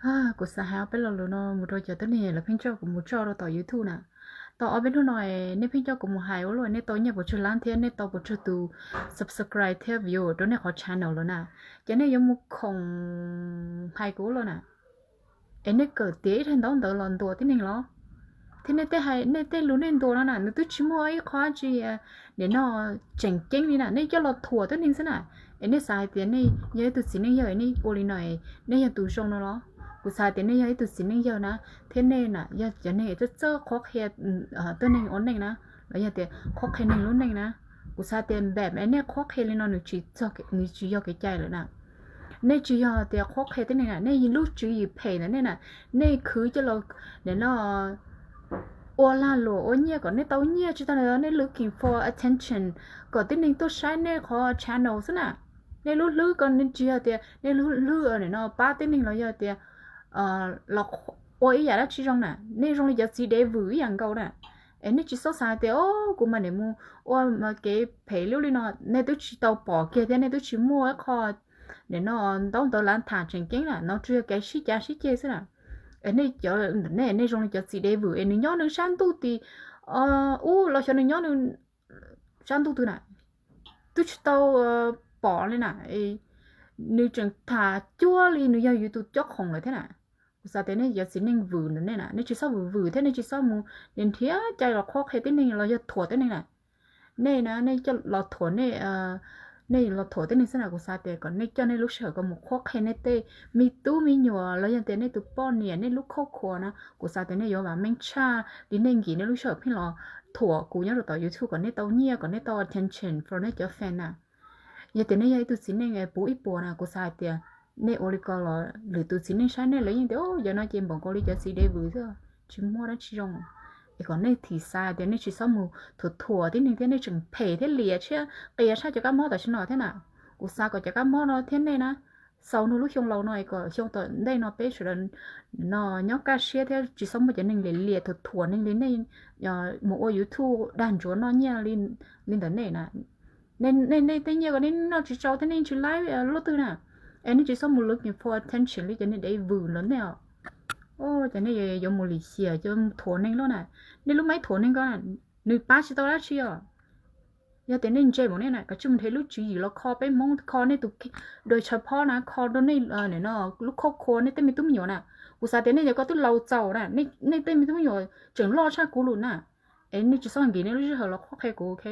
Kuv xav hais ob peb lo lus no mus rau cov tuab neeg lawv pheej coj kuv mus tso rau tom YouTube na. Tau ob peb hnub no nej pheej coj kuv mus hais ua luaj, nej tau nyiaj puas tsawg lab thiab nej tau puas tsawg tus subscribe thiab view rau nej qhov channel lawm na. Ces nej yuav mus khoom hais kuv ua luaj na. Es nej kawm tiav ib daim ntaub ntawv los ntuas tib neeg los? Thiab nej tej, nej tej lus nej ntuas no na nws twb tsis muaj ib qho tsi, nim no tseem ceeb li na, nej coj los thuam tib neeg xwb na. Es nej xav hais tias nej yog ib tug txiv neej yawg nej ua li no, nej yog tus zoo no los? Kuv xav tias nej yog ib tug txiv neej yawg na, thiab nej na yog cov neeg txawj txawj qhuab qhia tuab neeg ua neej na, los yog tias qhuab qhia neeg lub neej na. Kuv xav tias npam nej qhuab qhia li no nws tsis yog kev cai lawm na. Nej tsis yog tias qhuab qhia tib neeg na, nej lub tswv yim phem ntawm nej na, nej khwv coj los nim no ua lag luam ua nyiaj kom nej tau nyiaj tsis tag, nej looking for attention kom tib neeg tuaj saib nej qhov channel xwb na. Nej lub hlwb ko tsis yog tias nej lub hlwb nim no pab tib neeg los yog tias los ua ib yam dab tsi zoo na, nej zoo li cov txiv dev vwm ib yam nkaus na. Es nej tsis txhob xav tias o kuv mas nim mus ua kev phem lub li no, nej twb tsis tau pom kiag thiab nej twb tsis muaj ib qho nim no ntaub ntawv lav tham tseem ceeb na, no tsuas yog kev sib cav sib ceg xwb na. Es nej, nej zoo li cov txiv dev vwm es nws nyob nws sab ntuj tim, ub los xyov nws nyob nws sab ntuj twg na, twb tsis tau pom li na. Nws tseem tham cuag li nws yog yus tus cob khoom lawm thiab na. Kuv xav tias nej cov txiv neej vwm ntawm nej na, nej tsis txhob vwm vwm thiab nej tsis txhob mus nrhiav cai los qhuab qhia tib neeg los yog thuam tib neeg na. Nej na, nej coj los thuam, nej los thuam tib neeg xwb na. Kuv xav tias kom nej coj nej lub sij hawm kom mus qhuab qhia nej tej me tub me nyuam los yog tias nej tus poj niam, nej lub khauj khuav na. Kuv xav tias nej yuav vam meej tshaj li nej nkim nej lub sij hawm pheej los thuam kuv nyob rau tom YouTube kom nej tau nyiaj, kom nej tau attention from nej cov fan na. Yog tias nej yog ib tug txiv neej puv ib puas na, kuv xav hais tias nej ua li ko los lwm tus txiv neej saib nej lawv yeej tias, yog no ces npaum nkaus li cov txiv dev vwm xwb, tsis muaj dab tsi zoo. Es kom nej thim xav tias nej tsis txhob mus thuam thuam tib neeg thiab nej tseem phem thiab liam thiab qias tshaj cov kab mob tam sim no thiab na. Kuv xav kom cov kab mob no thiab nej na, xaus nug lub xyoo laus no es kom xyoo tom ntej no peb sawv daws no nyob kaj siab thiab tsis txhob muaj cov neeg liam liam thuam thuam neeg li nej mus ua YouTube dag ntsuav noj nyiaj li ntawm nej na. Nej tej nyiaj ko nej noj tsis tsau thiab nej tsis laib luaj twg na. Es nej tsis txhob mus looking for attention li cov neeg dev vwm los nej os. Ces nej yuav mus lim hiam cov thuam neeg luaj na. Nej lub maib thuam neeg ko nws pab tsis tau dab tsi os. Yog tias nej ntse mus nej na, koj tsij mus nrhiav lub tswv yim los kho peb Hmoob, kho nej tus dua chaw phob na, kho rau nej lub khauj khuav, nej tej me tub me nyuam na. Kuv xav tias nej cov ko twb laus txaus na, nej tej me tub me nyuam tseem loj tshaj kuv lawm na. Es nej tsis txhob nkim nej lub sij hawm los qhuab qhia kuv, ok?